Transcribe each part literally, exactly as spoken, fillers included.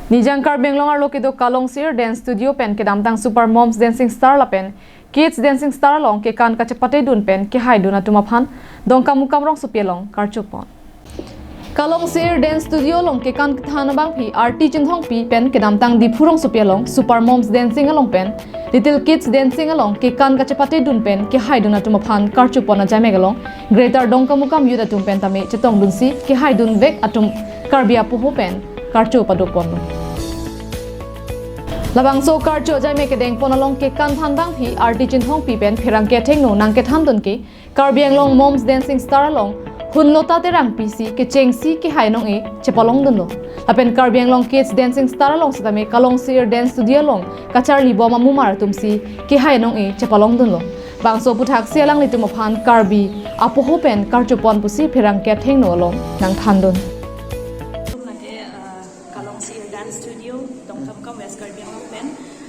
Nijang Karbi Anglong arlo kedo Kalong Sir Dance Studio pen kedamtang Super Moms Dancing Star lapen Kids Dancing Star along kekan kachepate dun pen kehai dun atum aphan Dongkamukam rongsopi along karchopon. Kalong Sir Dance Studio along kekan kethan abangpi Arti Chinthongpi pen kedamtang Diphu rongsopi along Super Moms Dancing along pen Little Kids Dancing along kekan kachepate dun pen kehai dun atum aphan karchopon ajaimek along Greater Dongkamukam Youth atum pen tame chetong dunsi kehai dunvek atum Karbi apoho pen karcho padopon. Labangso karcho ajaimek kedengpon along kekan than abangpi Arti Chinthongpi pen pherangke athengno nangkethan dun ke Karbi Anglong Moms Dancing Star along Hunlota Terangpi si kechengsi kehai nong-e chepalong dunlo. Lapen Karbi Anglong Kids Dancing Star along setame Kalong Sir Dance Studio along kacharli bom amumar atum si kehai nong-e chepalong dunlo. Bangso aputhaksi alanglitum aphan Karbi apoho pen karchopon pusi pherangke athengno along nangthan dun. Mate, uh, Kalong Sir Dance Studio, Dongkamukam West Karbi Anglong pen.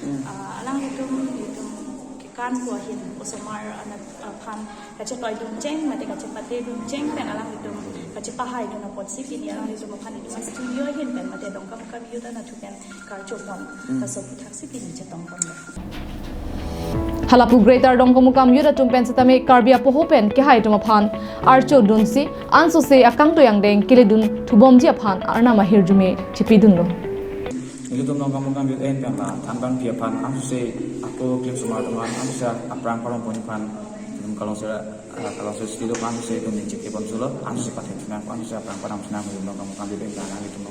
Uh, alanglitum, itum kekan ko ahin osomar anat aphan kachetoi duncheng, mate kachepate duncheng pen alanglitum kachepahai dun apotsi pini alanglitum aphan itum studio ahin pen mate Dongkamukam Youth anatthu pen karchopon. Hmm. Laso aputhaksi pini chetongponlo. Halapu Greater Dongkamukam Youth atum pen setame Karbi apoho pen kehai atum aphan archo dunsi ansose akangtui angdeng kele dun thubomji aphan arnam ahirjume chipi dunlo. Nelitum Dongkamukam Youth ahin pen la than abangpi aphan ansose ako klim sumar atum aphan ansose aphrang parongpon aphan nelitum Kalong Sir, ah, Kalong Sir Studio aphan ansose itum ning chikepon sulo, ansose pathen sinang, ansose aphrang parong sinang nelitum Dongkamukam Youth ahin pen nelitum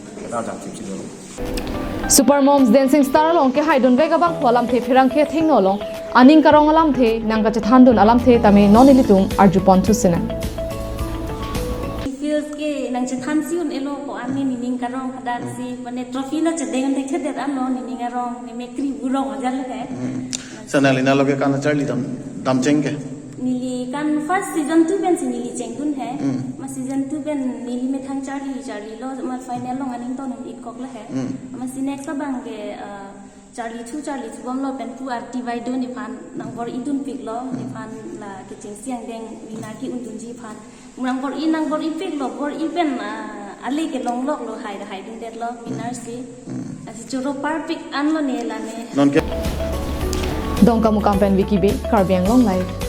Super Moms Dancing Star along kehai dunvek abangphu alamthe pherangke athengno along aning karong alamthe nangkachethan dun alamthe tame non ilitum arjupon thusinang. Feels ke nangchethansi un-elo ko-an ne nening karong hadaksi mane trophy lo chedeng thekthedet anlo nening arong ne mekri burong ajal ke. Hmm. Sa nangli nalo kekan charli dam damcheng ke? Neli kan first season two pensi neli chengdun he. Hmm. Ma season two pen neli methang charli charlilo, ma final along aning ton un-ikok le he. Hmm. Masi next abang ke, uh, charli thu charli thubomlo pen pu Arti Baideo nephan nangbor-i dunpiklo, hmm, nephan la kechengsi angdeng winner ke-un dunji aphan. Nangbor-i, nangbor-ipiklo, bor-i pen, ah, ale kelongloklo, hai, hai dundetlo, winner si. Hmm. Lasi choro parpik anlo ne la ne. Non ke? Dongkamukam pen Vicky Bey, Karbi Anglong Live.